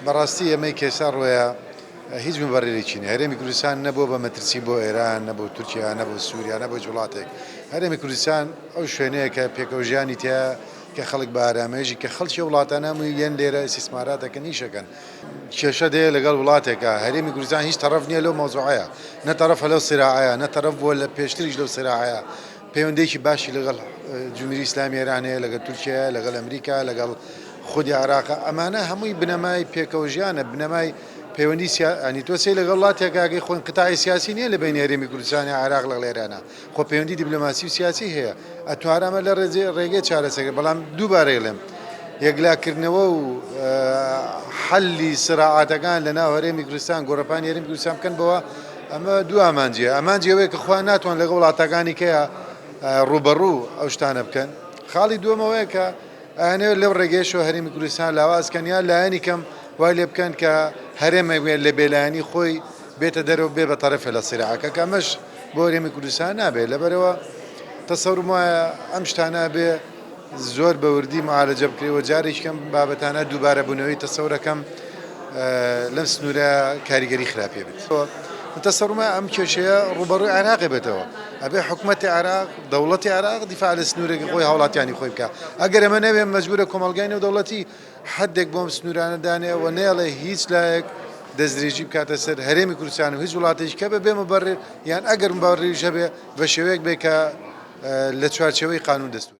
بەڕاستی ئەمەی کە ئێستا ڕۆیە هیچ مبەررێکی نیە. هەرێمی کوردستان نەبووە بە مەترسی بۆ ئێران، نە بۆ تورکیا، نە بۆ سووریا، نە بۆ هیچ وڵاتێک. هەرێمی کوردستان ئەو شوێنەیە کە پێکەوەژیانی تیایە، کە خەڵک بە ئارامێژی، کە خەڵکی ئەو وڵاتانە هەمووی یەن لێرە ئیستیسمارات دەکەن، ئیش ئەکەن. کێشە دێ لەگەڵ وڵاتێکا، هەرێمی کوردستان هیچ تەڕەف نیە لەو مەوزوعەیا، نە تەڕەفە لەو سیراعەیا، نە تەڕەف بووە لە پێشتریش لەو سیراعەیا. پەیوەندییەکی باشی لەگەڵ جمهوری ئیسلامی ئێران هەیە، لەگەڵ تورکیا، لەگەڵ ئەمریکا، لەگەڵ خودی عێراق. ئەمانە هەمووی بنەمای پێکەوەژیانە، بنەمای پەیوەندی سیا، یانی تۆ سەیر لەگەڵ وڵاتێکا ئەکەی خۆ ئینقیتاعی سیاسی نییە لە بەینی هەرێمی کوردستان یا عێراق لەگەڵ ئێرانا، خۆ پەیوەندی دیبلۆماسی و سیاسی هەیە، ئەتوانرا ئەمە لە ڕێگەی چارەسەر کرد، بەڵام دووبارە ئەڵێم یەکلاکردنەوە و حەلی سراعاتەکان لە ناو هەرێمی کوردستان، گۆڕەپانی هەرێمی کوردستان بکەن بەوە ئەمە دوو ئامانجی هەیە، ئامانجی ئەوەیە کە خۆیان ناتوان لەگەڵ وڵاتەکانی کەیا ڕووبەڕوو ئەو شتانە بکەن. خاڵی دووەم ئەوەیە کە ئەیانەوێت لەو ڕێگەیەشەوە هەرێمی کوردستان لاواز کەن یا لایەنی کەم وای لێ بکەن کە هەرێمێک بێت لە بێلایەنی خۆی بێتە دەرەوە بێ بە تەرەفێ لە سیراعەکە کە ئەمەش بۆ هەرێمی کوردستان نابێت. لەبەرئەوە تەسەورم وایە ئەم شتانە بێ زۆر بە وردی معالەجە بکرێ و جارێکی کەم بابەتانە دووبارە بوونەوەی تەسەورەکەم لەم سنوورە کاریگەری خراپی بێت. من تەسەورم وایە ئەم کێشەیە ڕووبەڕووی عێراقێ بێتەوە. ئەبێ حکومەتی عێراق، دەوڵەتی عێراق دیفاع لە سنوورێکی خۆی هاوڵاتیانی خۆی بکا. ئەگەر ئەمە نەبێ مەجبوورە کۆمەڵگای نێودەوڵەتی حەدێک بۆ ئەم سنوورانە دانێ و نەیەڵێ هیچ لایەک دەستدرێژی بکاتە سەر هەرێمی کوردستان و هیچ وڵاتێکی کە بە بێ مبەرر یان ئەگەر مبەرریش هەبێ بە شێوەیەک بێ کە لە چوارچێوەی قانوون دەستوور.